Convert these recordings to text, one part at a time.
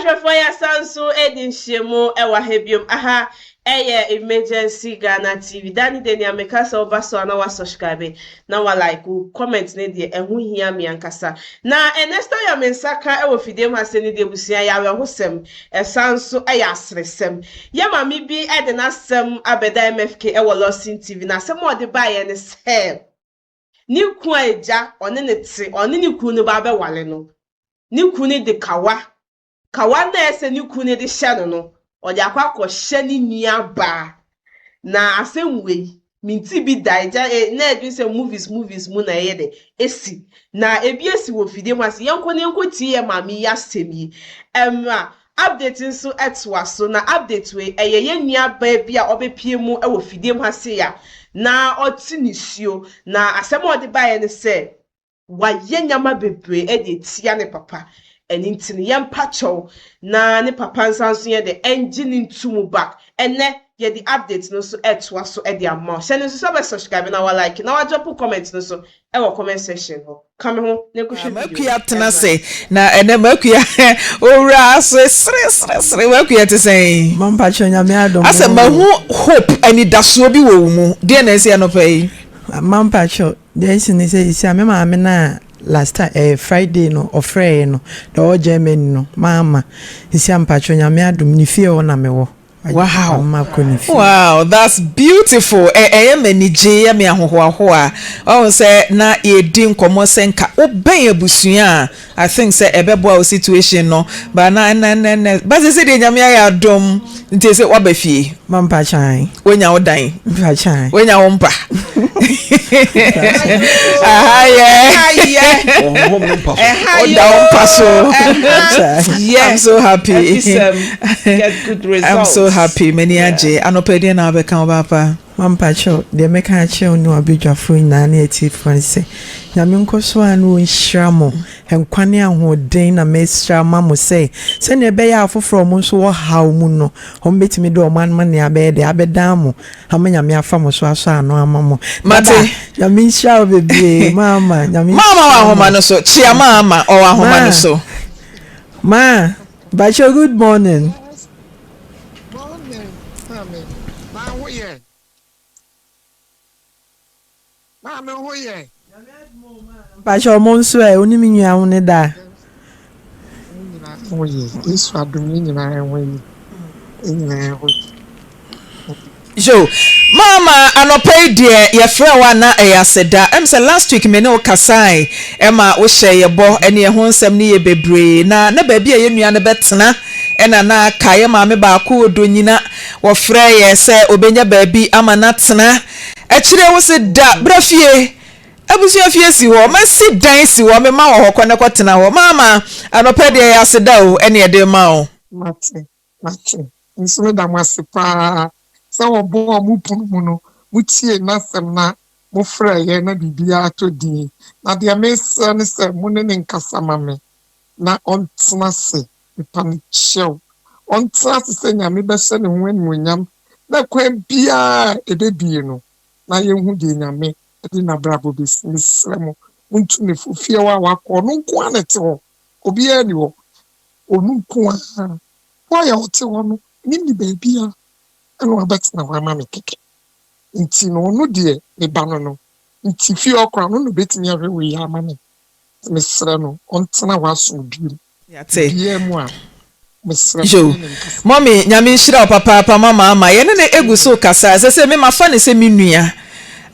Ahwɛfoɔ, yɛasan nso adi nhyiamu wɔ ha biom. Aha ɛyɛ Emergency Ghana TV. Da ne da nea meka sɛ woba so a na wasubscribe na wa like wo comment ne deɛ ɛho hia me ankasa. Na ɛnɛ story a me nsa ka wɔ fidie mu ha sɛ ne deɛ, abusua, yɛ awerɛhosɛm, ɛsan nso ɛyɛ aseresɛm. Yɛ maame bi de n'asɛm abɛda MFK ɛwɔ Lawson TV, na asɛm a ɔde baeɛ ne sɛ ne kun a agya ɔne ne te, ɔne ne kun no ba abɛwale no, ne kun no de kawa kawa na ɛsɛ ne kun no de hyɛ no, ɔde akɔ akɔhyɛ ne nua baa. Na asɛm wei minti bi da agya na ɛdwi sɛ movies mu na ɛyɛ de esi na ebi esi wɔ fidie mu ase. Yɛnkɔ ne yɛnkɔ tie yɛ maame yi asɛm yi. Ɛmra update nso ɛtoa so, na update wei ɛyɛ yɛn nua baa bi a ɔbɛpie mu ɛwɔ fidie mu ase a na ɔte nisuo, na asɛm a ɔde baeɛ ne sɛ wayɛ nneɛma bebree ɛde etia ne papa. Ɛne nti no yɛmpa kyɛw na ne papa nsa nso yɛ de ɛngye ne ntum back. Ɛnɛ yɛde update no nso ɛtoa so ɛde ama wo. Hyɛ no nso sɛ ɔbɛ subscribe na wa like na wa drop comment no so ɛwɔ comment section hɔ. Ka me ho na nkɔhwɛ video. Makua tena ase na ɛnɛ Makua owura so sere sere sere. Makua, te sɛn? Mampakyɛ, Nyame adom. Asɛ mahu hope, anidasoɔ bi wɔ wo mu deɛ na ɛsi anɔpa yi. Mampakyɛ, deɛ ɛsi ne sɛ esi a me maame na last time Friday no ɔfrɛɛ no na ɔwɔ Germany no, maama esi a mpakyɛ, Nyame adom, ne fie hɔ na mewɔ. Wow. Ama kɔ ne fie. Wow, that's beautiful. Ɛyɛ m'ani gye, yɛ me ahohoahoa. Ɔhu sɛ na yɛdi nkɔmmɔ sɛ nka wobɛn abusua a, I think sɛ ɛbɛboa wo situation no ba na na na na ba sɛ deɛ Nyame ayɛ adom nti sɛ woaba fie. Mampakyɛ. Woanya wo dan. Mpakyɛ. Woanya wo mpa ahayɛ. Ɔhonhom no mpa so. Ɔda wo mpa so. I'm so happy. Get good results. I'm so happy. M'ani agye. Anɔpa deɛ na wabɛka wo baapa. Mampakyɛ, deɛ mɛka akyerɛ wo ne wabadwafoɔ nyinaa ne atiefoɔ ne sɛ Nyame nkɔ so a na ɔnhyira mo nkwa ne ahoɔden, na mɛsra ma mo sɛ sɛnea ɛbɛyɛ a afoforɔ a ɔmo nso wɔ haw mu no, ɔmo bɛtumi de ɔmo amanneɛ abɛyɛ de abɛdan mo ama Nyame afa mo so asɔ ano ama mo. Mate. Dada, Nyame nhyira wo bebree, maama. Nyame maama wɔ nhyira mo. Ahoma no so, kyia maama, ɔwɔ ahoma no Ma. so. Ma bakyɛ, good morning. Morning, maame. Na ho yɛ. Maame, ho yɛ. Mpakyɛ, ɔmo nso ɛ wo ne me nua wo ne da. Yɛn nyinaa ho yɛ. Yesu adom, yɛn nyinaa ho yɛ. Yɛn nyinaa ho yɛ. Yo, maama, anɔpa yi deɛ yɛfrɛ wo a na ɛyɛ aseda. Ɛm sɛ last week me ne wo kasae ɛma wohyɛ yɛ bɔ ɛne ɛho nsɛm ne yɛ bebree na baabi a yɛn nua no bɛtena ɛna na aka yɛ maame baako wɔ Donyina. Wɔfrɛ yɛ sɛ obɛnya baabi ama no atena akyire. Wo se da bra fie, abusua fie si hɔ, masi dan si hɔ, mema wɔ hɔ, kɔ ne kɔtena hɔ. Maama, anɔpa deɛ ɛyɛ aseda o ɛne ɛde ma wo. Mate, mate. Nso meda mo ase paa sɛ wɔbɔɔ mo pono mu no, motie n'asɛm na mofrɛ yɛ na biribiara tɔ din. Na deɛ mesrɛ ne sɛ mo ne ne nkasa ma me na ɔntena ase. Mepa no kyɛw. Ɔntena ase sɛ Nyame bɛhyɛ ne ho animuonyam na kwan biara a ɛbɛbie no na yɛnhu deɛ Nyame de n'abrabɔ bɛsi. Mesrɛ mo, montu ne fo. Fie hɔ a wakɔ, ɔno nko ara na ɛte hɔ. Obiara ni hɔ. Ɔno nko ara. Hɔ a ɔte hɔ no, ne ni baabi a ɛna wabɛtena hɔ ama me kɛkɛ. Nti no ɔno deɛ me ba no. Nti fie hɔ koraa ɔno na obetumi ahwɛ wei ama me. Nti mesrɛ no, ɔntena hɔ asomdwoe mu. Yɛate. Biribiara mu a, mesrɛ Yo. mo ne ne nkasa. Mɔmi, Nyame nhyira wo papaapa. Mama ama yɛne ne egu so kasa. Ɛsɛ sɛ me mafa ne sɛ me nua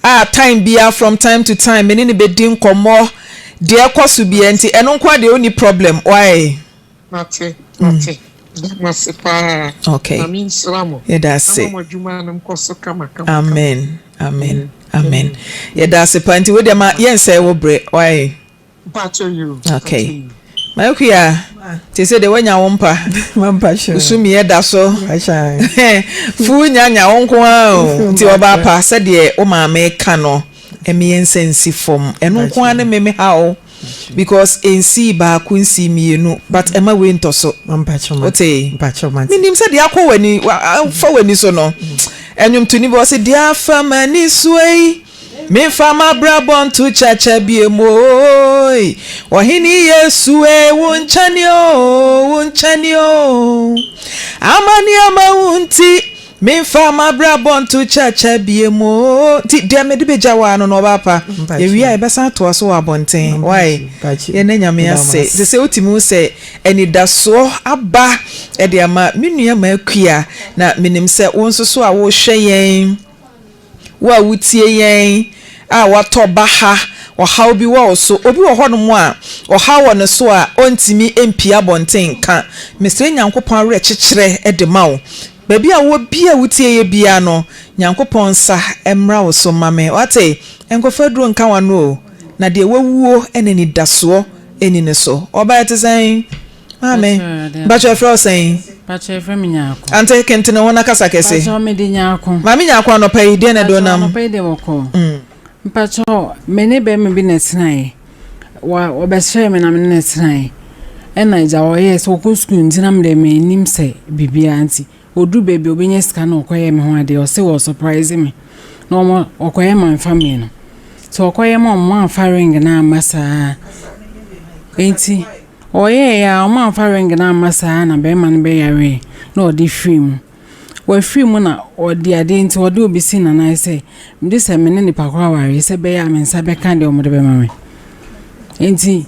a time bia, from time to time me ne ne bɛdi nkɔmmɔ deɛ ɛkɔ so bia, nti ɛno nko adeɛ ɔni problem why. Mate, mate. Da mo ase paa. Okay. Nyame nhyira mo. Yɛda ase. Ama mo adwuma no nkɔ so kama kama kama. Amen, amen, amen. Yɛda ase pa. Nti wei ma yɛnsɛe wo berɛ why. Mpakyɛ you. Okay. Mpakyɛ you. Makuya, te sɛ deɛ woanya wo mpa. Mampakyɛ. Wosumiɛ da so. Mpakyɛ. Fu nyanya wo nko ara o. Nti ɔbaa pa, sɛdeɛ wo maame ka no, ɛmi yɛn nsa nsi fam. Ɛno nko ara ne me ha o, because nsii baako, nsii mmienu, but ɛma wei ntɔ so. Mampakyɛ, mate. Wote? Mpakyɛ, mate. Menim sɛ deɛ akɔ w'ani afa w'ani so no, ɛnwomtoni bi wɔ sɛ deɛ afa m'ani so yi, memfa m'abrabɔ nto kyakya bie mu oi. Ɔhene Yesu e, wo nkyɛne o, wo. nkyɛne o. Amane a mahu nti, memfa m'abrabɔ nto kyakya biom o. Nti deɛ mede bɛgya wo ara no na ɔbaa pa. Yɛwie a yɛbɛsan atoa so wɔ abɔnten. Wai? Yɛnna Nyame ase. Sesei wotumi hu sɛ anidasoɔ aba de ama me nua M'Akua. Na menim sɛ wo nso so a wohwɛ yɛn. Wo a wutie yɛn a woatɔ baha, ɔhaw bi wɔ wo so. Obi wɔ hɔnom a, ɔhaw wɔ ne so a ɔntumi mpue abɔnten nka. Mesrɛ Nyankopɔn awerɛkyekyerɛ de ma wo. Baabi a wowɔ biara a wutie yɛ biara no, Nyankopɔn nsa mmra wo so mma me. Woate? Nkɔfa aduro nka w'ano o, na deɛ wawuo na anidasoɔ nni ne so. Ɔbaa ɛte sɛn? Maame, mpakyɛ yɛfrɛ wo sɛn? Mpakyɛ yɛfrɛ me Nyarko. Ante, kentene ho na kasa kɛse. Mpakyɛ me de Nyarko. Maame Nyarko anɔpa yi deɛ na ɛde wo nam? Mpakyɛ anɔpa yi deɛ wɔkɔ. Mm. Mpakyɛ me ne bɛrima bi na ɛtenaeɛ. Wa ɔbɛsrɛɛ me na me ne no tenaeɛ. Ɛna agya ɔyɛɛ sɛ ɔkɔ sukuu nti na me deɛ mennim sɛ biribiara nti. Ɔduru baabi a ɔbɛnya sika na ɔkɔyɛ me ho adeɛ ɔse wɔ surprise me na ɔmo ɔkɔyɛ ma me family no. Nti ɔkɔyɛ ma ɔmo amfa ring no amma saa. Nti. Ɔyɛeɛ ara, wɔamfa ring no amma saa na barima no bɛyaree na ɔde firii mu. Wafiri mu na ɔde adeɛ nti ɔde obi si n'anan sɛ, gye sɛ me ne nipa korɔ aware sɛ ɛbɛyɛ a me nsa bɛka deɛ wɔde bɛma me. Nti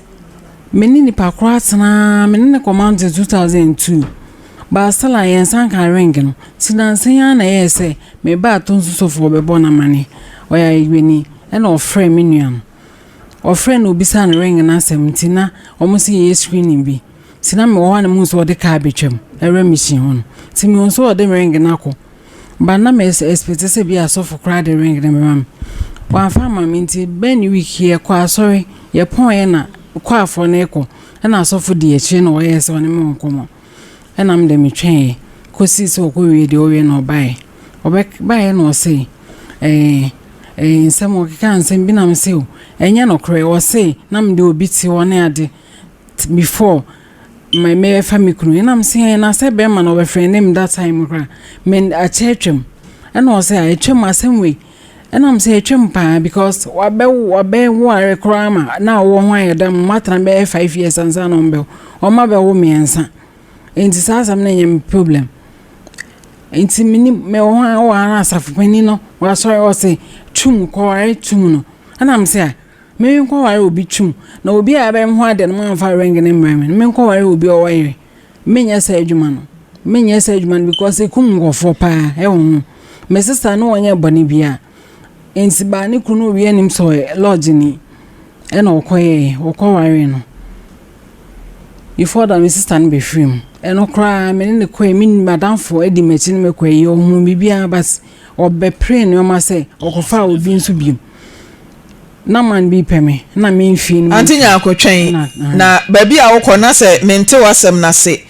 me ne nipa korɔ atena me ne no kɔ mountain 2002 but still a yɛn nsa nka ring no. Nti nansa yi ara na ɛyɛɛ sɛ me ba ato nso sɔfoɔ bɛbɔ no amane. Ɔyɛ ayɛyɛni ɛna ɔfrɛɛ me nua no. Ɔfrɛɛ no obisaa no ring no asɛm nti na ɔmo se yɛyɛ screening bi nti na mewɔ hɔ a na mehu sɛ ɔde car betwam ɛwura machine hɔ no nti mehu sɛ ɔde ring no akɔ but na me expect sɛ bi a sɔfo koraa de ring no bɛma me wamfa amma me nti bɛn ne week yɛkɔ asɔre yɛpɔn yɛ na kɔafoɔ no rekɔ ɛna asɔfo di akyire na ɔyɛɛ sɛ ɔne me wɔ nkɔmmɔ. Ɛna me de metwɛnee kɔsii sɛ ɔkɔwiee deɛ ɔwie na ɔbaeɛ. Ɔbɛbaeɛ na ɔse ɛɛ ɛɛ nsɛm ɔkeka nsɛm bi na me se o ɛnyɛ nokorɛ ɔse na me de obi te hɔ ne ade before ma mɛfa me kunu ɛna me se ɛɛ na sɛ bɛrima na ɔbɛfrɛ ne me that time koraa me akyɛ atwam ɛna ɔse a atwam asɛm wei ɛna me se atwam paa because wabɛ wabɛware koraa ma na ɔwɔ ho ayɛ dam matena bɛyɛ 5 years ansa na ɔmbɛwo ɔma bɛwo mmiɛnsa nti saa asɛm no nyɛ me problem nti menim mewɔ hɔ a wɔ ara asafo panin no wasɔre ɔse tum kɔware tum no ɛna me sɛ a me nkɔware obi tum na obi a ɛbɛyɛ ho ade no mamfa ring ne mmerɛ me no menkɔware obi a ɔwɔ yere menyɛ saa adwuma no menyɛ saa adwuma no because ekum nkurɔfoɔ paa ɛwɔ ho me sister no wɔnyɛ bɔne bia nti baa ne kunu owie anim sɛ ɔyɛ lodge ni ɛna ɔkɔyɛɛ ɔkɔware no before that me sister no bɛfiri mu ɛno koraa me ne ne kɔɛ me madamfo adi m'akyi ne me kɔɛ yi ɔhu biribiara but ɔbɛpere nneɛma sɛ ɔkɔfaa obi nso biom na man bi pɛ me na me mfie no Ante Nyarko twɛn na baabi a wokɔ na sɛ mente w'asɛm no ase.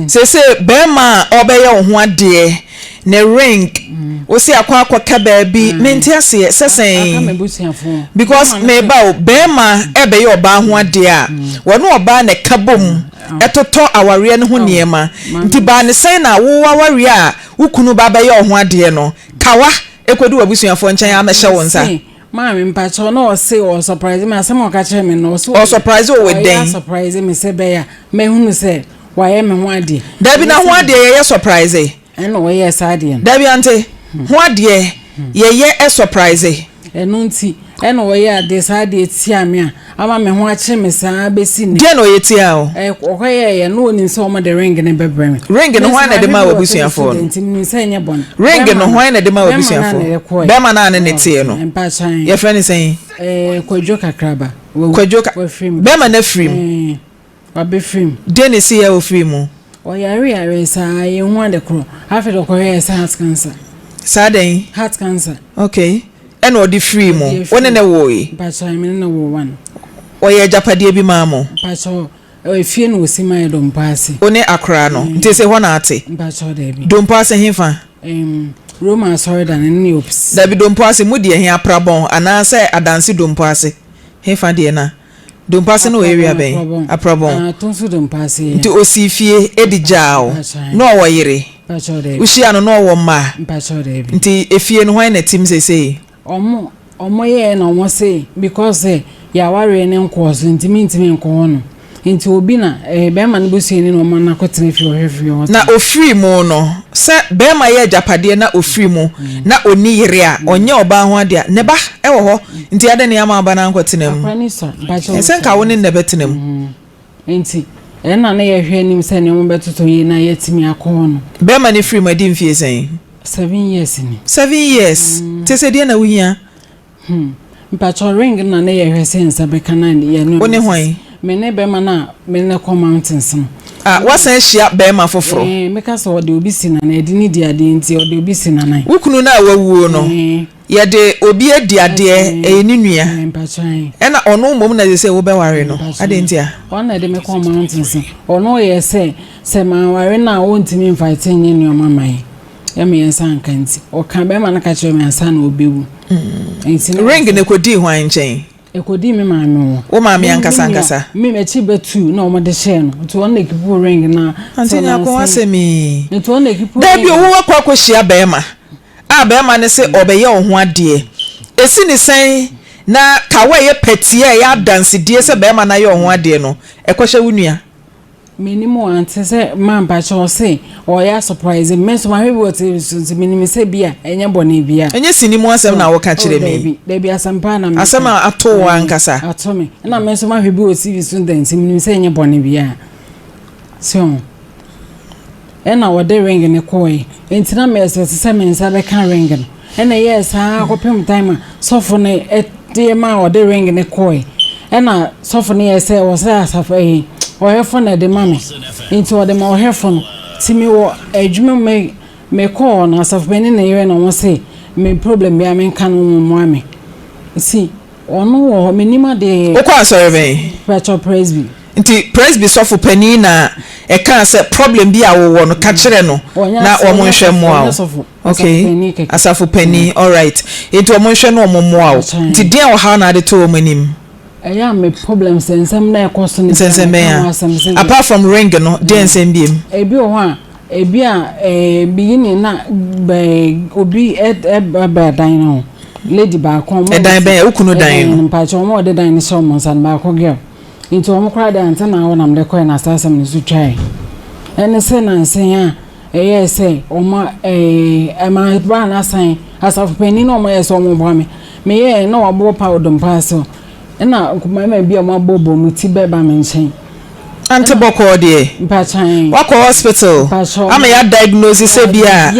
Seesei bɛrima a ɔrebɛyɛ wo ho adeɛ, ne ring, wose akɔ akɔka baabi, mente aseɛ, sɛ sɛn? Because meba o, bɛrima ɛrebɛyɛ ɔbaa ho adeɛ a, wɔne ɔbaa na ɛka bom ɛtotɔ awareɛ no ho nneɛma. Nti baa ne sɛn na wo awareɛ a wo kunu ba bɛyɛ wo ho adeɛ no, kawa ɛkɔdi w'abusuafoɔ nkyɛn amɛhyɛ wo nsa? Maame mpakyɛw na ɔse ɔ surprise me asɛm a ɔka kyerɛ me no ɔse Ɔ surprise wo with dɛn? ɔyɛ surprise me sɛ bɛyɛ a mɛhunu sɛ wayɛ me ho adeɛ. Dabi na ho adeɛ yɛyɛ surprise. Ɛna ɔyɛɛ saa adeɛ no. Dabi ante ho adeɛ yɛyɛ surprise. Ɛno nti ɛna ɔyɛ adeɛ saa adeɛ tia me a ama me ho akyere me saa bɛsi nnɛ. Deɛ na ɔyɛ tiaa wo? Ɛ ɔkɔyɛɛyɛ na ɔnim sɛ wɔn de ring no bɛbrɛ me. Ring no hwan na ɛde maa w'abusuafoɔ no? Nti menim sɛ ɛnyɛ bɔne. Ring no hwan na ɛde maa w'abusuafoɔ? Bɛrima no a ne ne teɛ no. Mpakyɛw. Yɛfrɛ no sɛn? Ɛɛ Kwadwo Kakraba. Kwadwo ka Wafiri mu. Bɛrima no afiri mu. Ɛɛ wabɛfiri mu. Deɛ na ɛsi yɛ ɔfiri mu? Ɔyare yare saa yɛnhu ade korɔ. Afei de ɔkɔyɛɛ sɛ heart cancer. Saa dɛn? Heart cancer. Okay. Ɛna ɔde firii mu. Wo ne no woe? Mpakyɛw me ne no woo one. Ɔyɛ agyapadeɛ bi maa mo? Mpakyɛw efie na ɔsi maa yɛ Dompo ase. Wo ne akwaraa no? Nti ɛsɛ hɔ na ate? Mpakyɛw daabi. Dompo ase hefa? Ɛɛm Roma asɔredan no ne ops. Dabi Dompo ase mo deɛ he Aprabɔn anaa sɛ Adanse Dompo ase hefa deɛ na? Dompo ase no wɔ area bɛn? Aprabɔn. Ah, Tonso Dompo ase. Nti osii fie de gyaa wo. Na ɔwɔ yere? Mpakyɛw daabi. Wohyia no na ɔwɔ mma? Mpakyɛw daabi. Nti efie no hwan na ɛte mu seesei? Ɔmo ɔmo yɛɛ na ɔmo se because sɛ y'awareɛ no nkɔɔ so nti mentumi nkɔ hɔ nom. Nti obi na ɛyɛ bɛrima no busuani na ɔma no akɔtena fie ɔhwɛ fie hɔ. Na ɔfiri mu no, sɛ bɛrima yɛ agyapadeɛ na ɔfiri mu na ɔnni yere a, ɔnyɛ ɔbaa ho adeɛ a, ne ba wɔ hɔ. Nti adɛn na yɛama ɔba no ankɔtena mu? Akora no sua, mpakyɛw. Ɛsɛ nka wo ne no na ɛbɛtena mu. Nti ɛna na yɛhwɛ anim sɛ nneɛma bɛtotɔ yie na yɛatumi akɔ hɔ no. Bɛrima no firi mu adi mfie sɛn? Seven years ni. Seven years? Nti sɛ deɛn na wohia? Hmm mpakyɛw ring no na ne yɛ hwɛ sɛ yɛn nsa bɛka na yɛ ne Wo ne hwan? Me ne bɛma no a me ne kɔ mountains no. Ah wasan ahyia bɛɛma foforo. Ɛɛ meka sɛ ɔde obi si nanan ɛde ne di adeɛ nti ɔde obi si nanan. Wo kunu no a wawuo no Ɛɛ. yɛde obi adi adeɛ ɛyɛ ne nua Ɛɛ mpakyɛw ɛɛ. ɛna ɔno mmom na sesei wobɛware no Mpakyɛw adɛn ntia? Ɔno na ɛde me kɔɔ mountains no ɔno yɛ sɛ sɛ manware no a ɔntumi invite nyɛ nneɛma ma yɛn. Ɛma yɛn nsa nka nti. Ɔka bɛrima no ka kyerɛ me ansa na ɔbɛwu. Nti na Ring no kɔdii hwan nkyɛn? Ɛkɔdii me maame hɔ. Wo maame ankasa ankasa? Me m'akyi bɛtuu na wɔde hyɛɛ no. Nti ɔno na ɛkipu ring no Auntie till Nyarko nansa yi. asɛm yi. Nti ɔno na ɛkipu Dabi ring o, no. wowakɔ akɔhyia bɛrima a bɛrima no se ɔbɛyɛ wo ho adeɛ. Ɛsi ne sɛn na kawa a ɛyɛ pɛteɛ a ɛyɛ adansedie sɛ bɛrima no ayɛ wo ho adeɛ no, ɛkɔhyɛ wo nua? Menim o ante sɛ ma mpakyɛ ɔse ɔyɛ asɔpraise me nso mahwɛ bi wɔ TV so nti menim sɛ bi a ɛnyɛ bɔne bia. Ɛnyɛ sini mu asɛm na woka Oh kyerɛ me yi. dabi dabi asɛm paa na meka. Asɛm a ato wo ankasa. Ato me ɛna me nso mahwɛ bi wɔ TV so da nti menim sɛ ɛnyɛ bɔne bia. So ɛna ɔde ring no kɔɔe nti na me expect sɛ me nsa bɛka ring no ɛna ɛyɛɛ saa kɔpem time a sɔfo no deɛ maa ɔde ring no kɔɔe ɛna sɔfo no yɛ sɛ ɔsɛ asafo ɛyi ɔhwɛfo na ɛde ma me nti ɔde ma ɔhwɛfo no ti me wɔ adwuma mu me me kɔɔ no asafo panin ne yere na wɔn se me problem biara me nka no wɔn mmoa me si Ɔno wɔ hɔ, mennim adeɛ. Wokɔ asɔre bɛn? Pakyɛw Presby. Nti Presby sɔfo panin na ɛkaa sɛ problem bi a wowɔ no ka kyerɛ no na wɔn nhwɛ mmoa wo. Okay, asafo panin, alright. Nti wɔn nhwɛ na wɔn mmoa wo. Nti deɛn ɔhaw na ade to wɔn anim? Ɛyɛ a me problems nsɛm na ɛkɔ so no Nsɛnsɛm bɛn a? Apart from ring no, deɛn nsɛm biem? Ebi wɔ hɔ a, Ebi a eh beginning na bɛɛ obi ɛba dan no ho lady baako ɔmo Ɛdan bɛn wo kunu dan no? Mpakyɛ ɔmo ɔde dan no hyɛ ɔmo nsa no baako girl nti ɔmo koraa de ante na awɔ nam de kɔɛ na saa asɛm no so twae ɛne sɛ nansen a ɛyɛɛ sɛ ɔmo ɛɛ ɛma baa n'asan asafo panyin na ɔmo yɛ sɛ ɔmo boa me meyɛɛ na wabɔ pa odompa ase ɛna mmarima bi a ɔmo abɔ bɔ ɔmo ti bɛba me nkyɛn. Ante bɔkɔɔ deɛ wakɔ hospital ama ya diagnose sɛ bi a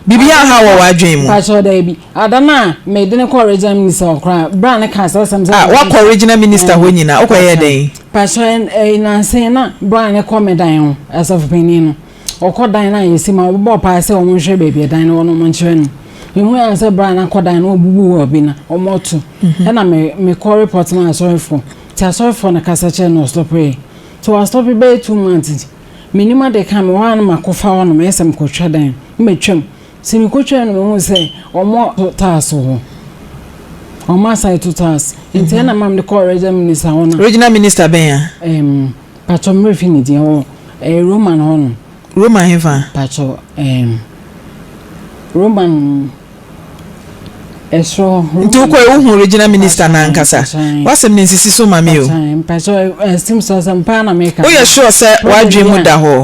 biribi anha wɔ w'adwene mu. Mpakyɛw daabi ada no a mede no kɔ regional minister hɔ koraa bra ne kaa saa asɛm sɛ. Ah wakɔ regional minister hɔ nyina wokɔ yɛɛ dɛn. Mpakyɛw ɛɛ nansa yi na bra ne kɔ me dan ho asafo panin no ɔkɔ dan no a yɛsi ma ɔbɔbɔ paa sɛ wɔn nhwɛ baabi ɛdan no wɔ no wɔn nkyerɛ no mehu yɛn sɛ bra no akɔ dan no ɔbubu wɔ bi na wɔn ɔto ɛna me mekɔ report ma asɔrefoɔ. Nti asɔrefoɔ no kasa kyerɛɛ no ɔstɔpeeɛ. Nti wastɔpe bɛyɛ 2 months nti mennim ade ka mewɔ hɔ a na makɔfa hɔ nom ɛyɛ sɛ mekɔtwa dan no na matwam. Nti mekɔtwaam no mehuu sɛ wɔn ato tiles wɔ hɔ. Wɔn asan to tiles. Nti ɛna ma mede kɔɔ regional minister hɔ no. Regional minister bɛn a? Ɛɛm, pakyɛ me werɛ fi ne din ɔwɔ ɛyɛ Roman hɔ nom. Roman hefa? Pakyɛ ɛɛm, Roman. Ɛsoro hɔ. Nti wokɔɛ wohu regional minister no ankasa? W'asɛm no nsisi so ma me o. Woyɛ sure sɛ w'adwene mu da hɔ?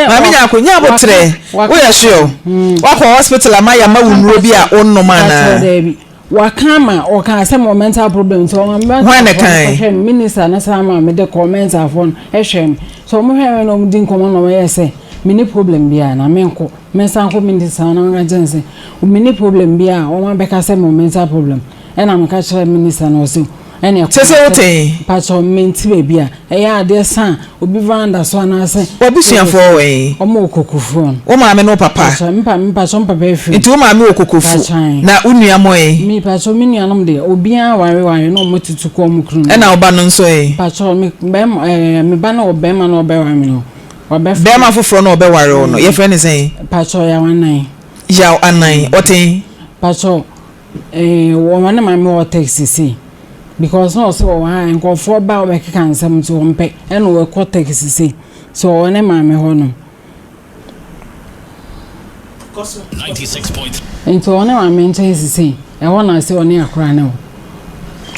Maame Nyarko, nya aboterɛ. Woyɛ sure? Woakɔ hospital ama yɛama wo nnuro bi a wonnom anaa? Waka ama ɔka sɛ mewɔ mental problem nti ɔma me Hwan na ɛkae? kɔhwɛ me minister no san ma mede kɔɔ mentalfoɔ no hwɛ me so ɔmo hwɛ me na ɔmo di nkɔmmɔ na ɔmo yɛ sɛ menni problem biara na menkɔ. Mensan kɔ minister hɔ na menka kyerɛ no sɛ menni problem biara a wɔn abɛka sɛ mewɔ mental problem ɛna meka kyerɛ minister no ɔse ɛne ɛkɔ Sese wote he? Mpakyɛw mente baabi a ɛyɛ adeɛ sa a obi veranda so anaasɛ W'abusuafoɔ wɔ he? Wɔn wɔ Kokofu hɔ. Wo maame ne wo papa? Mpakyɛw me pa mpakyɛw me papa afiri mu. Nti wo maame wɔ Kokofu Mpakyɛw na wo nua mo he? Me mpakyɛw me nuanom deɛ obiara aware ware na wɔn atutu kɔ wɔn kunu nom. Ɛna wo ba no nso he? Mpakyɛw me bɛɛma ɛɛ me ba no wɔ bɛɛma na ɔbɛware me no. Bɛrima foforɔ no a ɔbɛware wo no, yɛfrɛ no sɛn? Pakyɛ Yaw Anan. Yaw Anan, ɔte he? Pakyɛ eh, wɔn ne maame wɔ text sesei. Because na ɔsɛ wɔwɔ ha a, nkurɔfoɔ ba a wɔbɛkeka nsɛm nti wɔmpɛ. Ɛna wɔkɔ text sesei. So ɔwɔ ne maame hɔ nom. Nti ɔwɔ ne maame nkyɛn sesei. Ɛhɔ na sɛ ɔne akora no wɔ.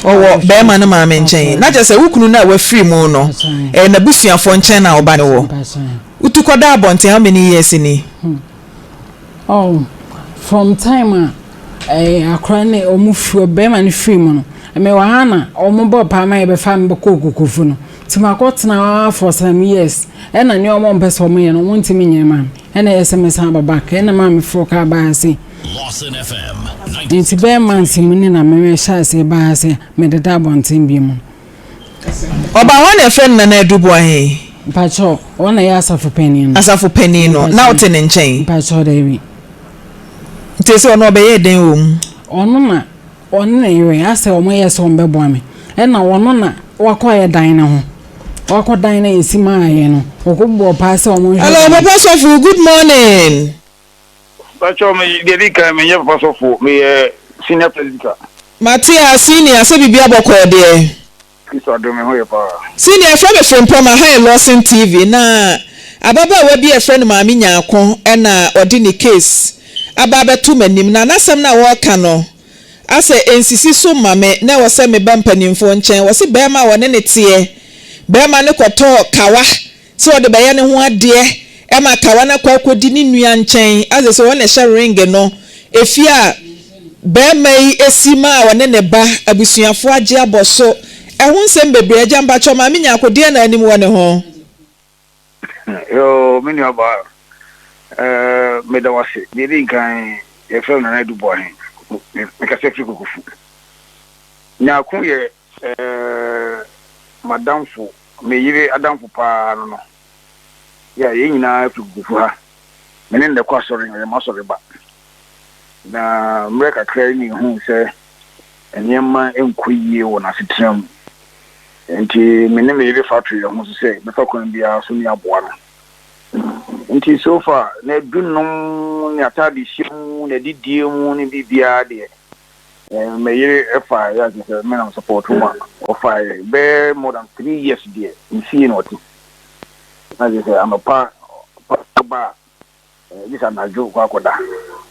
Ɔwɔ bɛrima no maame nkyɛn. Na kyerɛ sɛ wo kunu no a wafiri mu no, ɛyɛ n'abusuafoɔ nkyɛn na wo ba no wɔ. Wotu kɔda abɔnten how many years ni? Oh, from time a eh, akora ne ɔmo firi bɛrima no firi mu no, mewɔ ha na ɔmo bɔ paa ma yɛbɛfa me bɛkɔ Kokofu no. Nti makɔ tena hɔ for some years. Ɛna nea ɔmo mpɛ sɛ ɔmo yɛ no, ɔmo ntumi nyɛ ma me. Ɛna ɛyɛ sɛ mesan aba back. Ɛna maa me foro kaa baa ha sei. Nti bɛyɛ months mu ni na me hyɛ aseɛ baa ha sɛ mededa abɔnten bio mu. Ɔbaa hɔ na yɛfrɛ no Nana Adu Boahen. Mpakyɛw, ɔno na ɛyɛ asafo panin no. Asafo panin no, na wote ne nkyɛn? Mpakyɛw, dabi. Nti ese ɔno ɔbɛyɛɛ dɛn wɔ mu? Ɔno na ɔne ne yere asɛ wɔn yɛ sɛ wɔn bɛboa me. Ɛna ɔno na wakɔ yɛ dan no ho. Wakɔ dan no a yɛsi maa yɛn no. Ɔkɔ bɔɔ paa sɛ wɔn nhwɛ Hello, dan no. Papa Sɔfo, good morning. Pakyɛw me deɛ di kan me nyɛ papa sɔfo me yɛ senior presbyter. Mate a senior sɛ biribi abɔkɔɔ deɛ. Kristo adom me ho yɛ paa. Senior yɛfrɛ me Frimpong aha yɛ Lawson TV na ababaawa bi a yɛfrɛ no Maame Nyarko na ɔde ne case aba abɛto m'anim na n'asɛm no a ɔreka no asɛ ɛnsisi so mma me na ɛwɔ sɛ meba mpanimfoɔ nkyɛn wɔse barima a ɔne no teɛ barima no kɔtɔɔ kawa Sɛ ɔde bɛyɛ ne ho adeɛ ma kawa no akɔ akɔdi ne nua nkyɛn asɛ sɛ ɔno na ɛhyɛ ring no, efie a barima yi si maa ɔne ne ba abusuafoɔ agye abɔ so, ɛho nsɛm bebree. Agya mpakyɛw Maame Nyarko deɛn na anim wɔ ne ho? Yoo me nua baa eh, meda wo ase. Deɛ ɛdi nkan yɛfrɛ me Nana Adu Boahen, mekasa firi Kokofu. Nyarko yɛ eh, m'adamfo Me yere adamfo paa no no. Yeah, yɛn nyinaa firi Kokofu ha. Me ne no na ɛkɔ asɔre, ɔyɛ m'asɔre ba. Na mmerɛ kakra yi na yɛhuu sɛ nneɛma nkɔ yie wɔ n'asetena mu. Nti me ne me yere fa to yɛn ho so sɛ yɛbɛfa kwan biara so ne aboa no. Nti so far, n'adunom, ne ataadehyɛ mu, n'adidie mu ne biribiara deɛ, Me yere faeɛ a kyerɛ sɛ me na me support ma ɔfaeɛ bɛyɛ more than 3 years deɛ me fie na ɔte na kyerɛ sɛ anɔpa ba a gye sɛ anadwo kɔ akɔda na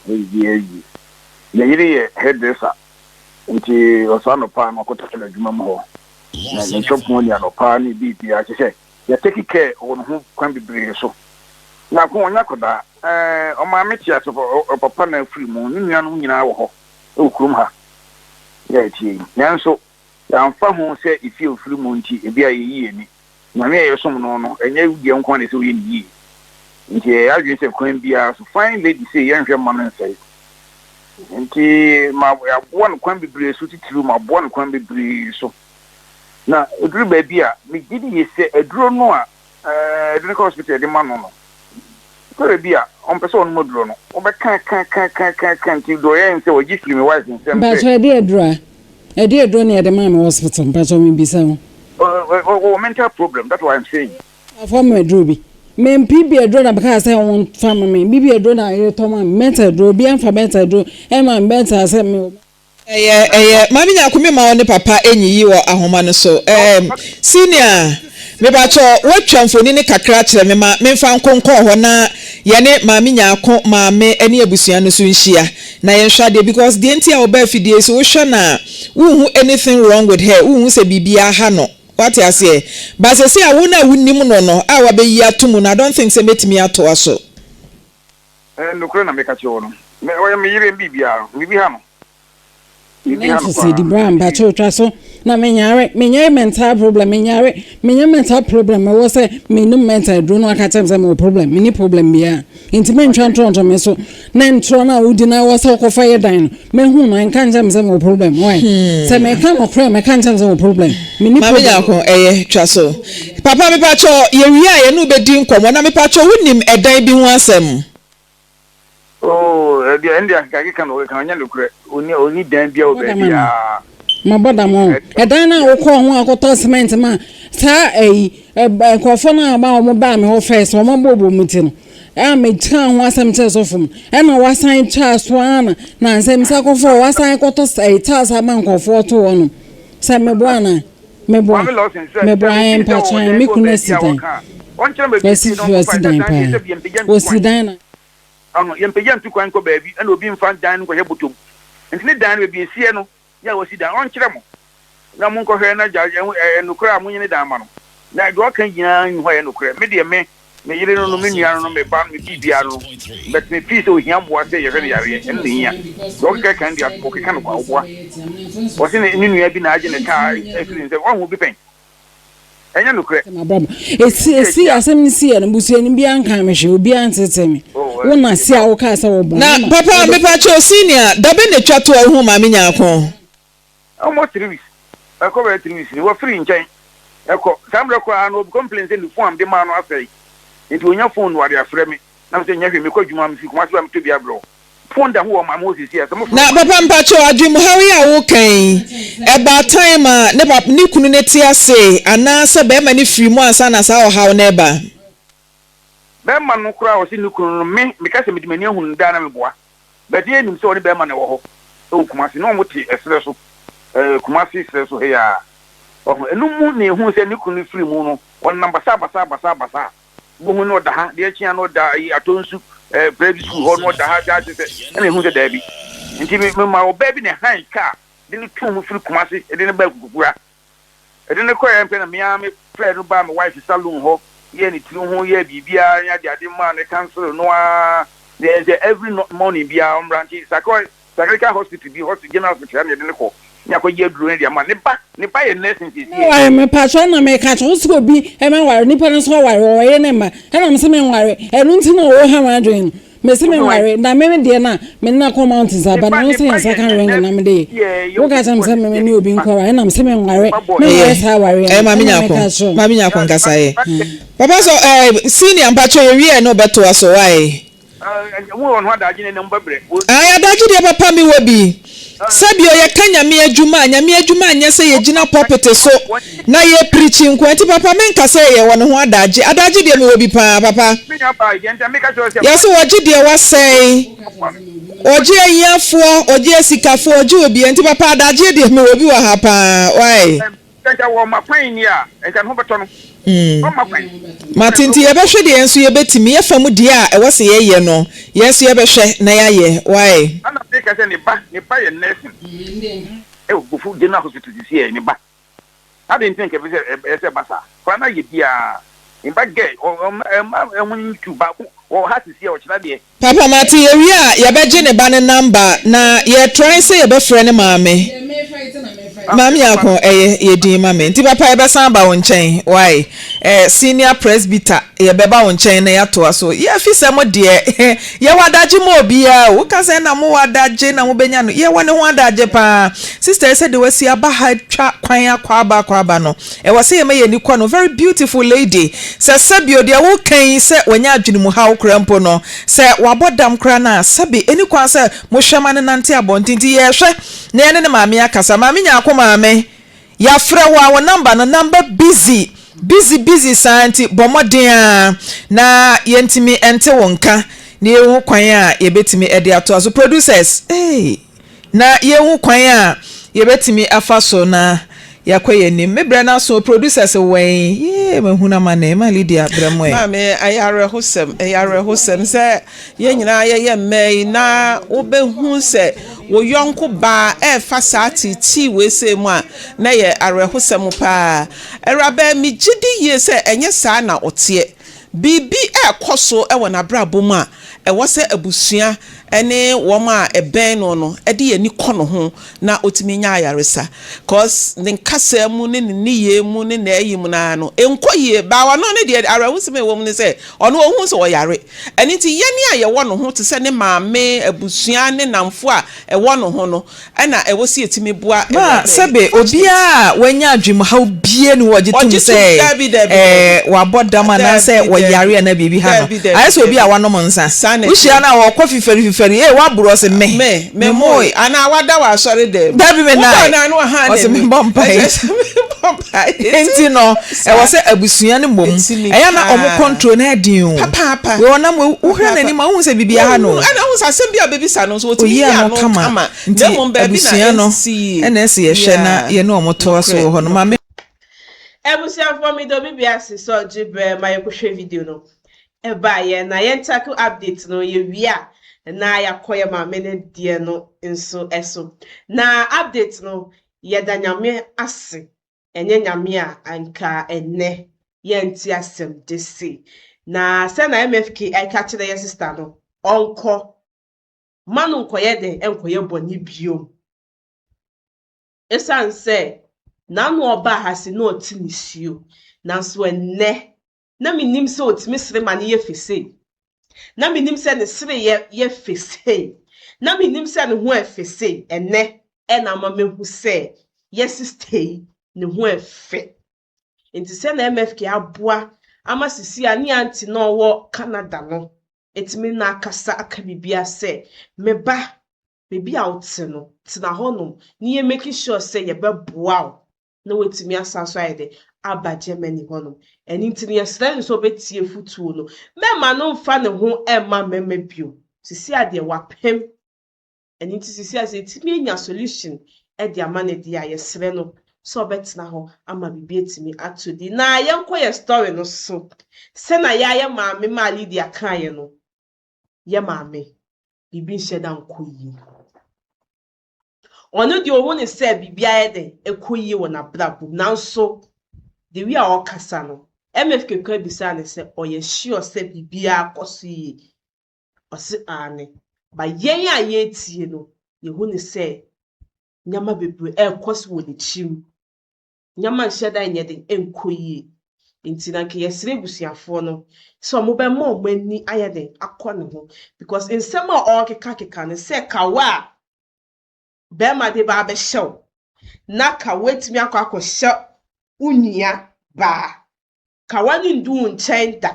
biribi awie. Me yere yɛ hairdresser nti ɔsɔ anɔpa na ɔkɔtɔ no adwuma mu hɔ na ne shop mu ne anɔpa ne biribiara kyerɛ sɛ yɛ take care wɔ ne ho kwan bebree so. Na ko ɔnyɛ akɔdaa ɔmaame te ase ɔpapa na afiri mu ne nuanom nyinaa wɔ hɔ. wɔ kurom ha yi a yɛteɛ yi. Nanso, yɛamfa ho sɛ efie a ofiri mu nti, ebia yeyi yɛn ani. Nyame a yɛsom no no, ɛnyɛ wo deɛ nko ara na ɛsɛ sɛ woyɛ no yie. Nti yɛyɛ yɛn adwene sɛ kwan biara so, fine lady sei, yɛnhwɛ mma no nsɛe. Nti ma yɛaboa no kwan bebree so, titiriw maboa no kwan bebree so. Na ɛduru baabi a, megye di yie sɛ aduro no a Ɛɛ, de no kɔ hospital de ma no no, ɛtɔ da bi a, ɔmpɛ sɛ ɔnom aduro no. Wobɛka ka ka ka ka ka nti deɛ ɔyɛɛ ne sɛ ɔgye firi me wife nsam sɛ. Mpakyɛw ɛdeɛ aduro a? Ɛdeɛ aduro na yɛde maa me hospital mpakyɛw me bisa wo. Ɔwɔ mental problem that's why I'm saying. Afa ma aduro bi. Me mpe bi aduro na mekaa sɛ wɔn fa ma me. Bi bi aduro na yɛtɔ ma me. Mental aduro obi anfa mental aduro ɛma me mental sɛ me wɔ. Ɛyɛ ɛyɛ Maame Nyarko me ma wo ne papa nyiyi wɔ ahoma no so ɛɛm Senior mepakyɛw woatwa mfonini kakra akyerɛ me ma memfa nkonkɔn hɔ na yɛne Maame Nyarko maame ne abusua no so nhyia na yɛnhwɛ adeɛ because deɛ nti a ɔbaa afidie yi so wohwɛ no a wonhu anything wrong with her wonhu sɛ biribiara ha no wate aseɛ but sɛsei a wo no a wonim no no a wabɛyi ato mu no I don't think sɛ mɛtumi atoa so. Ɛɛ, nokorɛ na meka kyerɛ wo no, me, ɔyɛ me yere, biribiara, biribi ha no, biribi ha no Nanso sɛ paa. di bra mpakyɛw twa so na menyare menyɛ mental problem menyare menyɛ mental problem mewɔ sɛ menom mental aduro no aka kyerɛ me sɛ mewɔ problem menni problem biara nti mentwa ntorɔntorɔ me so na ntorɔ no a wodi na wɔ sɛ wokɔfa yɛ dan no mehu no ɛnka nkyerɛ me sɛ mewɔ problem why sɛ meka nokorɛ mɛka nkyerɛ me sɛ mewɔ problem menni Maame problem. Nyarko, ɛyɛ, twa so. Papa mepakyɛw yɛwie a yɛne wo bɛdi nkɔmmɔ na mepakyɛw wonim ɛdan bi ho asɛm? Oh, ɛdeɛ ɛnde akekakeka na ɔkeka ɔnyɛ nokorɛ. Ɔnni ɔnni dan biara wɔ Mabɔ dam anaa? baabiara. Mabɔ dam o. Ɛdan no a wokɔɔ ho akɔtɔ cement ma saa ɛyi nkurɔfoɔ no a ba wɔn baa me hɔ first wɔn abɔbɔ mu ti no a mekaa ho asɛm kyerɛ sɔfo no ɛna wasan twaa so ara na na nsɛm sɛ akɔfo wasan kɔtɔ ɛyi tiles ama nkurɔfoɔ to hɔ nom sɛ meboa anaa? Meboa, Maame Lawson sɛ, sɛ meboa obi ɛn sɛ ɔwɔ mpakyɛw ɛn dan me bi wɔ kunu baabi asi a dan. ɔka a, ɔnkyerɛ me baabi Wasi esie na fi ɔnkɔfa wasi sɛ dan dan deɛ paa. sɛ bi yɛmpagya ntu Wasi kwan. dan na. Ɔho, yɛmpagya ntu kwan nkɔ baabi ɛna obi mfa dan no nkɔhyɛ bɔtɔ mu. Nti ne dan no baabi esie no yɛ a wasi dan, ɔnkyerɛ mo. Na monkɔhwɛ na gya ɛyɛ nokorɛ a monyi ne dan ma no. Na deɛ ɔka nyinaa nni hɔ a ɛyɛ nokorɛ. Me deɛ me, me yere no no, me nua no no, me ba no, me biribiara no no, but me feel sɛ ɔhia mmoa sɛ yɛhwɛ no yareɛ, ɛno na ɛhia. Deɛ ɔkeka ka no deɛ ɔkeka no kwa, ɔboa. Ɔse ne ne nua bi na agye ne kaa afiri ne nsam, wahu bi pɛn? Ɛnyɛ nokorɛ. Esi esi asɛm no siiɛ no, busuani biara nkaa me hwee, obiara ntetee me. Wo na se a wokaa sɛ wobɔ Na no na papa wode. mepakyɛw senior dabe na etwa to a wohuu maame nyarko? Almost 3 weeks ɛkɔ bɛyɛ 3 weeks ni wafiri nkyɛn ɛkɔ saa mmerɛ koraa no obi complain sɛ ne phone a mede maa no asɛe nti onya phone no ɔde afrɛ me na mesɛ nyɛ hwee mekɔ adwuma mefiri Kumasi ba metɔ bi abrɛ wo phone da ho wɔ maame hɔ seesei a sɛ mofrɛ Na wo ma papa mpakyɛw adwenmuhaw yi a woka yi ɛbaa time a ne pap ne kunu no te ase anaa sɛ bɛɛma no firi mu ansa na saa ɔhaw no reba? Bɛɛma no koraa a ɔse ne kunu no me meka sɛ mede m'ani ahunu no daa na meboa But yɛ nim sɛ ɔne bɛɛma na ɛwɔ hɔ ɛwɔ Kumasi na ɔmo te ɛserɛ so ɛɛ Kumasi serɛ so heyaa ɔho ɛno mu na yɛhuu sɛ ne kunu no firi mu no ɔnam basaa basaa basaa basaa bohu na ɔda ha deɛ kye a na ɔda ayi Atonsu ɛɛ private school hɔ na ɔda ha daa kyerɛ sɛ ɛna yɛhuu sɛ daabi nti me me ma ɔbaa bi na ɛhan kaa de no tuu mu firi Kumasi de no baa Kukukura. Ɛde no kɔeɛ mpɛ na me ara me frɛɛ no baa me wife saloon hɔ yɛɛ ne tiri ho yɛɛ biribiara ne adeade maa no counsel no ara na yɛyɛ sɛ every morning biara ɔmmra nti psychiatrical hospital bi hospital general hospital ha na yɛde no kɔ ne akɔgye aduro ne de ama ne ba ne ba yɛ nursing seesei. Mɛware mepakyɛw na meka kyerɛ wo sɛ obi mɛware nipa no nso ɔware ɔwɔ yere ne mma ɛna mese menware ɛno nti na ɔha m'adwene no. Mese me nware na me deɛ na me ne no akɔ mountains aba na ɔno sɛ yɛn nsa ka ring na mede yɛ wo ka kyerɛ me sɛ me ne obi nkɔ aware ɛna mese me nware me nware saa awareɛ no ɛna me ka kyerɛ wo. Maame Nyarko nkasa yɛ papa sɛ ɛɛ senior mpakyɛ yɛ wie a ɛna ɔbɛtoa so why. Ae adagye deɛ papa me wɔ bi. Sɛbio yɛka Nyame adwuma a, Nyame adwuma nyɛ sɛ yɛgyina pulpit so na yɛ preachi nkoa nti papa menka sɛ yɛwɔ ne ho adagye, adagye deɛ mewɔ bi paa papa. Yɛse wɔgye deɛ wasɛe, wɔgye ahiafoɔ, wɔgye asikafoɔ, wɔgye obiara nti papa adagyeɛ deɛ mewɔ bi wɔ ha paa why. Sɛ nka wɔma kwan ni a, nka ne ho bɛtɔ no. Wɔmma kwan. Mate, nti yɛbɛhwɛ deɛ yɛn nso yɛbɛtumi, yɛ fa mu deɛ a ɛwɔ sɛ yɛyɛ no, yɛn nso yɛbɛhwɛ na yɛayɛ, why? Ɛna meka sɛ ne ba, ne ba yɛ nursing ɛwɔ Kofu General Hospital sisi ɛ, ne ba. Adɛn nti na nka ɛfiri sɛ ɛyɛ sɛ ɛba saa? Koraa na yɛ biara, ne ba gɛ, ɔma, ɛma ɛho ntu baako, wɔ ha sisi ɛ, ɔkyena deɛ. Papa mate yɛwie a yɛbɛgye ne ba no number na yɛ try sɛ yɛbɛfrɛ ne maame. Maame Nyarko ɛyɛ yɛ din ma me nti papa yɛbɛsan aba wo nkyɛn wai eh, senior presbyter yɛbɛba wo nkyɛn na yɛatoa so yɛ fi sɛ mo deɛ yɛwɔ adagye ma obiara o woka sɛ na mowɔ adagye na mobɛnya no yɛwɔ ne ho adagye paa sister yi sɛdeɛ wasi aba ha twa kwan akɔ aba akɔ aba no Ɛwɔ sɛ yɛma yɛn ani kɔ no. Very beautiful lady. Sɛ sɛbio deɛ woka yi sɛ wanya adwenemuhaw koraa mpo no, sɛ wabɔ dam koraa no a, sɛbe ɛni kwan sɛ mohwɛ ma no nante abɔnten. Nti yɛrehwɛ na yɛne ne maame akasa. Maame Nyarko maame, yɛafrɛ wo a wo number no, number busy, busy, busy saa nti bɔ mmɔden ara na yɛntumi nte wo nka na yɛnhu kwan a yɛbɛtumi de atoa so. Producers, hey. Na yɛnhu kwan a yɛbɛtumi afa so na yɛakɔ yɛn anim. Me brɛ no aso o, producers wɛn, yee mahunu amane, ma Lydia brɛ mo ɛ. Maame, ɛyɛ awerɛhosɛm, ɛyɛ awerɛhosɛm sɛ yɛn nyinaa yɛyɛ mmaa yi na wobɛhu sɛ wo yɔnko baa ɛrefa saa teetee wei sei mu a, na ɛyɛ awerɛhosɛm paa. Awuraba, megye di yie sɛ ɛnyɛ saa na ɔteɛ. Biribi rekɔ so wɔ n'abrabɔ mu a ɛwɔ sɛ abusua ne wɔn a ɛbɛn no no de yɛn ani kɔ ne ho na ɔtumi nya ayaresa. Cos ne nkasa mu ne ne nneyɛɛ mu ne n'ayi mu no ara no, ɛnkɔ yie. But ɔno ne deɛ awerɛhosɛm a ɛwɔ mu ne sɛ, ɔno ɔhu sɛ ɔyare. Ɛno nti yɛn a yɛwɔ ne ho te sɛ ne maame, abusua ne nnamfo a ɛwɔ ne ho no, Ɛna ɛwɔ sɛ yɛtumi boa Ma Awuraba yi. sɛbe obiara a wanya adwenemhaw biara nni hɔ a ɔgye tom Ɔgye tom? sɛ Daabi, daabi, ɛɛ daabi. wabɔ dam anaasɛ Daabi, ɔyare daabi. anaa biribi ha no. Daabi, Ayɛ daabi, sɛ obi a daabi. wanom nsa. Saa na Wohyia ɛteɛ. no a ɔkɔ fifari fifari, ee waboro ɔse me, Me, me me moe. moe. Anaa wada wɔ asɔre dɛm. Dabi me Wokɔ nae. anaa na wahan Ɔse n'ani. mebɔ mpae. Ɛkyerɛ sɛ mebɔ mpae. Enti no, Saa. ɛwɔ sɛ abusua no mmom. Ɛtumi Ɛyɛ a na wɔn paa. control no yɛ den o. Papaapa. Wei ɔnam wei, wohwɛ Papaapa. n'anim a, wohu sɛ biribi aha no Wohu, o. ɛna wohu sɛ asɛm bi a ɔbɛbisa no nso, ɔtumi Oyi yi ano ano kama. kama. Nti Na mmom baabi na abusua no ɛnsisi yie. na ɛsɛ yɛhwɛ na Yeah. yɛne wɔn toa so Nokorɛ, wɔ hɔ no. Maame. nokorɛ. Abusuafoɔ medɔ obi biara ase sɛ ɔgye berɛ ma yɛkɔhwɛ video no baeɛ na yɛn tackle update no yɛwie a na yɛakɔ yɛ maame no deɛ no nso so. Na update no. Yɛda Nyame ase, ɛnyɛ Nyame a anka ɛnnɛ yɛnte asɛm de sei. Na sɛ na MFK ɛka kyerɛ yɛ sister no, ɔnkɔ, ma no nkɔyɛ dɛn nkɔyɛ bɔne biom. Ɛsiane sɛ n'ano ɔbaa ha se na ɔte nisuo, nanso ɛnnɛ Na minnim sɛ otumi sere ma no yɛ fɛ sei. Na minnim sɛ ne sereyɛ yɛ fɛ sei. Na minnim sɛ ne ho yɛ fɛ sei. Ɛnnɛ na ama mahu sɛ yɛ sista yi, ne ho yɛ fɛ. Enti sɛ na MFK aboa ama sisi a ne aunty no a ɔwɔ Canada no atumi na akasa aka biribiara sɛ, Me ba, baabi a wote no, tena hɔnom na yɛ make sure sɛ yɛbɛboa wo na watumi asan so ayɛ dɛ aba Germany hɔnom. Ɛno nti no yɛsrɛ no sɛ ɔbɛtie afotuo no. Mɛmma no mfa ne ho mma mmarima bio. Sisi a deɛ wapem. Ɛno nti sisi a sɛ yɛtumi anya solution de ama no deɛ a yɛsrɛ no sɛ ɔbɛtena hɔ ama biribi atumi atɔ di. Na yɛnkɔ yɛ story no so. Sɛnea yɛayɛ maame maa Lydia kaeɛ no, yɛ maame, biribi nhyɛ da nkɔ yie. Ɔno deɛ ɔhu ne sɛ biribi ayɛ dɛn ɛkɔ yie wɔ n'abrabɔ mu nanso the way a ɔkasa no MFK koraa bisaa no sɛ ɔyɛ sure sɛ biribiara kɔ so yie ɔse aane but yɛn a yɛretie no yɛhu ne sɛ nneɛma bebree ɛrekɔ so wɔ n'akyi mu. Nneɛma nhyɛ da nyɛ den nkɔ yie. Nti na nka yɛsrɛ abusuafoɔ no sɛ wɔbɛma wɔn ani ayɛ den akɔ ne ho because nsɛm a ɔrekekakeka no sɛ kawa a bɛrima de ba abɛhyɛ wo na kawa atumi akɔ akɔhyɛ wo nua baa kawa no ndu wo nkyɛn da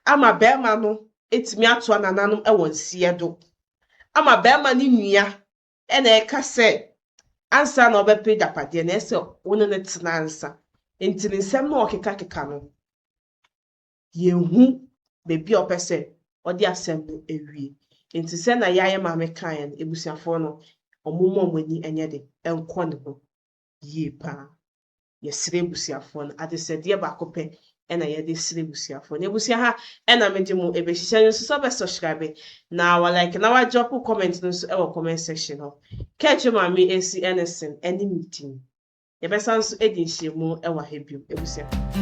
ama bɛrima no atumi atoa nananom wɔ nseɛ do ama bɛrima no nua na ɛka sɛ ansa na ɔbɛpɛ agyapadeɛ no, ɛsɛ sɛ wo ne no tena ansa. Nti ne nsɛm no a ɔkekakeka no, yɛnhu baabi a ɔpɛ sɛ ɔde asɛm no awie. Nti sɛ na yɛayɛ maame kaeɛ no, abusuafoɔ no, wɔmma wɔn ani nyɛ den nkɔ ne ho yie paa. Yɛsrɛ abusuafoɔ no, adesrɛdeɛ baako pɛ na yɛde srɛ abusuafoɔ no. Abusua ha na mede mo ɛbɛhyehyɛ no nso sɛ wobɛ subscribe na wa like na wa drop comment no nso wɔ comment section hɔ. Kɛkyɛ maame esi ɛne sen ɛne me din. Yɛbɛsan nso adi nhyiamu wɔ ha bio. Abusua.